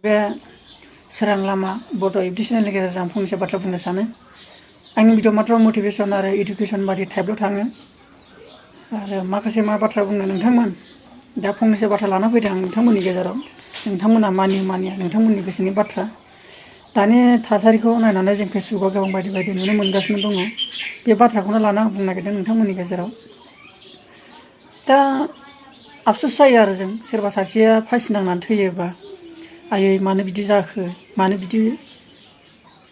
बे Swrang LAMA BODO YouTube चेनेलनि गेजेरजों फंनैसो बाथ्रा बुंनो सानो। आंनि भिडिअ मात्र मटिभेसन आरो इडुकेसन बादि टाइपल' थाङो आरो माखासे मा बाथ्रा बुंनो नोंथांमोन दा फंनैसो बाथ्रा लाना फैदों आं नोंथांमोननि गेजेराव। नोंथांमोना मानिया नोंथांमोननि गोसोनि बाथ्रा। दानि थासारिखौ नायनानै जों फेसबुकआव गोबां बायदि बायदि नुनो मोनगासिनो दङ। बे बाथ्राखौनो लाना बुंनो नागिरदों नोंथांमोननि गेजेराव। दा आफसोस जायो आरो जों सोरबा सासेया फासि नांनानै थैयोबा आयै मानो बिदि जाखो, मानो बिदि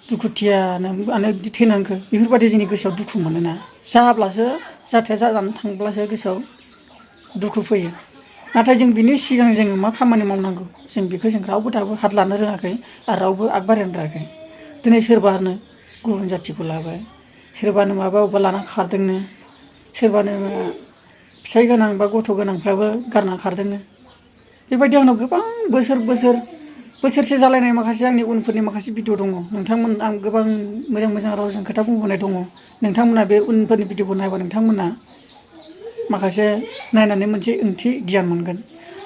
दुखुथियानो मानो बिदि थैनांखो, बेफोरबायदि जोंनि गोसोआव दुखु मोनोना। जाब्लासो जाथाया जानानै थांब्लासो गोसोआव दुखु फैयो। नाथाय जों बिनि सिगां जोङो मा खामानि मावनांगौ जों बेखौ जों रावबो दाबो हात लानो रोङाखै आरो रावबो आग बारायनो रोङाखै। दिनै सोरबानो गुबुन जाथिखौ लाबाय, सोरबानो माबा अबेबा लाना खारदोंनो, सोरबानो फिसाइ गोनां बा गथ' गोनांफ्राबो गारना खारदोंनो। बेबायदि आंनाव गोबां बोसोरसे जालायनाय माखासे आंनि उनफोरनि माखासे भिडिअ दङ। नोंथांमोन आं गोबां मोजां रावजों खोथा बुंबोनाय दङ। नोंथांमोना बे उनफोरनि भिडिअखौ नायबा नोंथांमोना माखासे नायनानै मोनसे ओंथि गियान मोनगोन।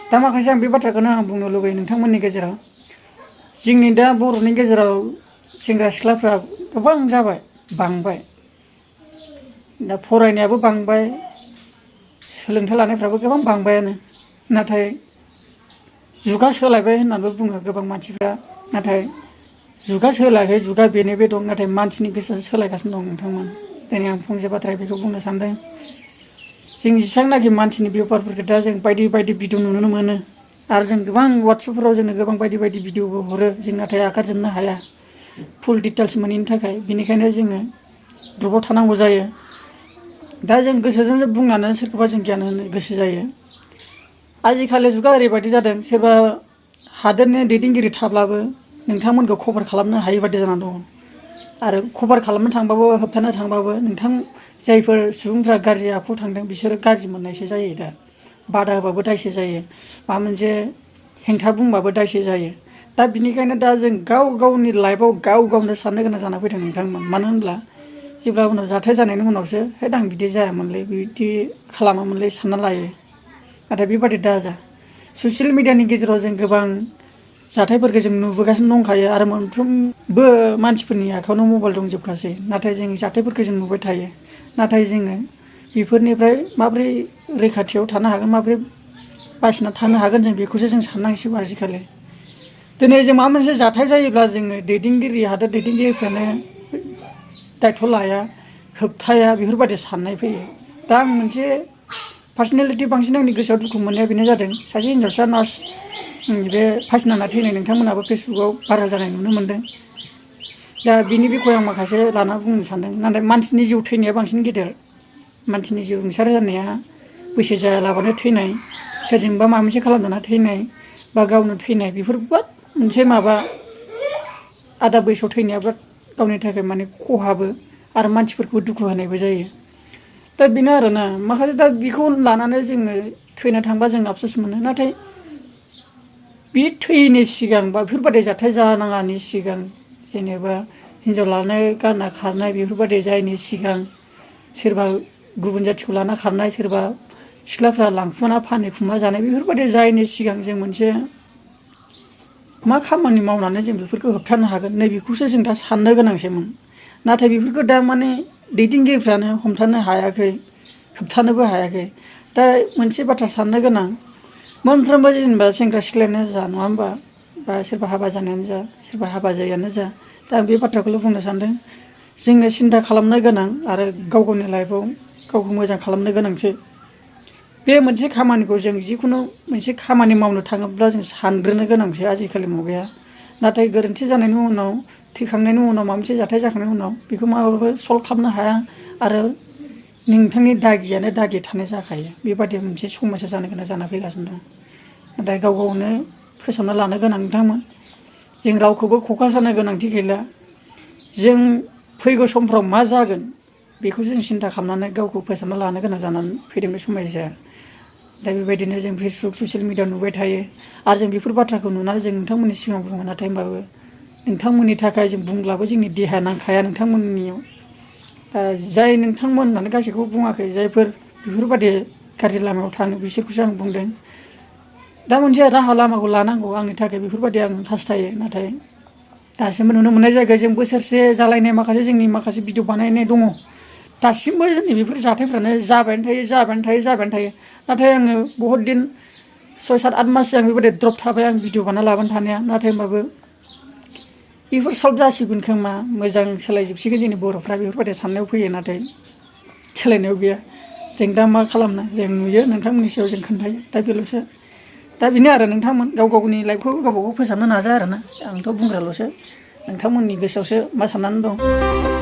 दा माखासे आं बे बाथ्राखौनो आं बुंनो लुबैयो नोंथांमोननि गेजेराव। जोंनि दा बर'नि गेजेराव सेंग्रा सिख्लाफ्रा गोबां जाबाय, बांबाय। दा फरायनायाबो बांबाय, सोलोंथाइ लानायफ्राबो गोबां बांबायानो। नाथाय जुगा सोलायबाय होननानै बुङो गोबां मानसिफ्रा। नाथाय जुगा सोलायाखै, जुगा बेनो बे दं। नाथाय मानसिनि गोसोआसो सोलायगासिनो दं नोंथांमोन। दिनै आं फंसे बाथ्रा बेखौ बुंनो सानदों। जों जेसेबांनाखि मानसिनि बेफारफोरखौ दा जों बायदि बायदि भिडिअ नुनो मोनो आरो जों गोबां वाट्सएपफोराव जोंनो गोबां बायदि बायदि भिडिअबो हरो। जों नाथाय आगारजोबनो हाया फुल डिटेल्स मोनैनि थाखाय। बेनिखायनो जोङो ग्रुपाव थानांगौ जायो। दा जों गोसोजों बुंनानै सोरखौबा जों गियान होनो गोसो जायो। आजिखालि जुगा ओरैबायदि जादों, सोरबा हादोरनि दैदेनगिरि थाब्लाबो नोंथांमोनखौ कभार खालामनो हायि बायदि जानानै दङ। आरो कभार खालामनो थांबाबो, होबथानो थांबाबो नोंथां जायफोर सुबुंफ्रा गाज्रि आखुआव थांदों बिसोरो गाज्रि मोननायसो जायो। दा बादा होबाबो दायसो जायो, माबा मोनसे हेंथा बुंबाबो दायसो जायो। दा बिनिखायनो दा जों गाव गावनि लाइफआव गावनो साननो गोनां जाना फैदों नोंथांमोन। मानो होनब्ला जेब्ला उनाव जाथाय जानायनि उनावसो हैद आं बिदि जायामोनलै, बिदि खालामामोनलै सानना लायो। नाथाय बेबादि दाजा। ससियेल मिडियानि गेजेराव जों गोबां जाथायफोरखौ जों नुबोगासिनो दंखायो आरो मोनफ्रोमबो मानसिफोरनि आखायावनो मबाइल दंजोबखासै। नाथाय जों जाथायफोरखौ जों नुबाय थायो। नाथाय जोङो बेफोरनिफ्राय माबोरै रैखाथियाव थानो हागोन, माबोरै बासिना थानो हागोन, जों बेखौसो जों साननांसिगौ आजिखालि। दिनै जों माबा मोनसे जाथाय जायोब्ला जोङो हादोर दैदेनगिरिफ्रानो दायथ' लाया, होबथाया, बेफोरबायदि साननाय फैयो। दा आं मोनसे पार्सनेलिटि बांसिन आंनि गोसोआव दुखु मोननाया बेनो जादों, सासे हिनजावसा नार्स बे फासि नांना थैनाय नोंथांमोनाबो फेसबुकाव भाइरेल जानाय नुनो मोनदों। दा बिनि बिखय आं माखासे लाना बुंनो सानदों। नाथाय मानसिनि जिउ थैनाया बांसिन गेदेर। मानसिनि जिउ रुंसारि जानाया बैसो जायालाबानो थैनाय, सोरजोंबा माबा मोनसे खालामजाना थैनाय बा गावनो थैनाय, बेफोर बिराद मोनसे माबा आदा बैसोआव थैनाया बिराद गावनि थाखाय माने खहाबो आरो मानसिफोरखौ दुखु होनायबो जायो। दा बेनो आरोना माखासे दा बेखौ लानानै जोङो थैनो थांबा जों आफसोस मोनो। नाथाय बे थैयैनि सिगां बा बेफोरबायदि जाथाय जानाङानि सिगां, जेनेबा हिनजाव लानाय गारना खारनाय बेफोरबायदि जायैनि सिगां, सोरबा गुबुन जाथिखौ लाना खारनाय, सोरबा सिख्लाफ्रा लांखुमाना फानखुमा जानाय, बेफोरबायदि जायैनि सिगां जों मोनसे मा खामानि मावनानै जों बेफोरखौ होबथानो हागोन, नैबेखौसो जों दा साननो गोनांसोमोन। नाथाय बेफोरखौ दा माने दैदेनगिरिफ्रानो हमथानो हायाखै, होबथानोबो हायाखै। दा मोनसे बाथ्रा साननो गोनां, मोनफ्रोमबो जेनेबा सेंग्रा सिख्लायानो जा, नङा होमबा, बा सोरबा हाबा जानायानो जा, सोरबा हाबा जायियानो जा, दा आं बे बाथ्राखौल' बुंनो सानदों। जोङो सिन्था खालामनो गोनां आरो गाव गावनि लाइफआव गावखौ मोजां खालामनो गोनांसो। बे मोनसे खामानिखौ जों जिखुनु मोनसे खामानि मावनो थाङोब्ला जों सानग्रोनो गोनांसो आजिखालि मुगाया। नाथाय गोरोन्थि जानायनि उनाव, थैखांनायनि उनाव, माबा मोनसे जाथाय जाखांनायनि उनाव बेखौ माबाबो सल्भ खालामनो हाया आरो नोंथांनि दागियानो दागि थानाय जाखायो। बेबादि मोनसे समस्या जानो गोनां जाना फैगासिनो दं। नाथाय गाव गावनो फोसाबना लानो गोनां नोंथांमोन। जों रावखौबो ख'खा जानो गोनांथि गैला। जों फैगौ समफ्राव मा जागोन बेखौ जों सिन्था खालामनानै गावखौ फोसाबना लानो गोनां जानानै फैदों बे समस्याया। दा बेबायदिनो जों फेसबुक ससियेल मिडियाआव नुबाय थायो आरो जों बेफोर बाथ्राखौ नुनानै जों नोंथांमोननि सिगाङाव बुङो। नाथाय होनबाबो नोंथांमोननि थाखाय जों बुंब्लाबो जोंनि देहाया नांखाया नोंथांमोननियाव। जाय नोंथांमोन होननानै गासैखौबो बुङाखै, जायफोर बेफोरबायदि गाज्रि लामायाव थाङो बिसोरखौसो आं बुंदों। दा मोनसे राहा लामाखौ लानांगौ आंनि थाखाय बेफोरबायदि आं हास्थायो नाथाय दासिमबो नुनो मोननाय जायगायाव जों बोसोरसे जालायनाय माखासे जोंनि माखासे भिडिअ बानायनाय दङ दासिमबो जोंनि बेफोर जाथायफ्रानो जाबायानो थायो नाथाय आङो बहुत दिन 6-7-8 माससो आं बेबायदि द्रप थाबाय आं भिडिअ बानायना लाबानो थानाया नाथाय होमबाबो बेफोर सल्भ जासिगोन खोमा मोजां सोलायजोबसिगोन जोंनि बर'फ्रा बेफोरबायदि साननायाव फैयो नाथाय सोलायनायाव गैया जों दा मा खालामनो जों नुयो नोंथांमोननि सायाव जों खोन्थायो दा बेल'सो दा बेनो आरो नोंथांमोन गाव गावनि लाइफखौ गावबा गाव फोसाबनो नाजा आरोना आंथ' बुंग्राल'सो नोंथांमोननि गोसोआवसो मा साननानै दं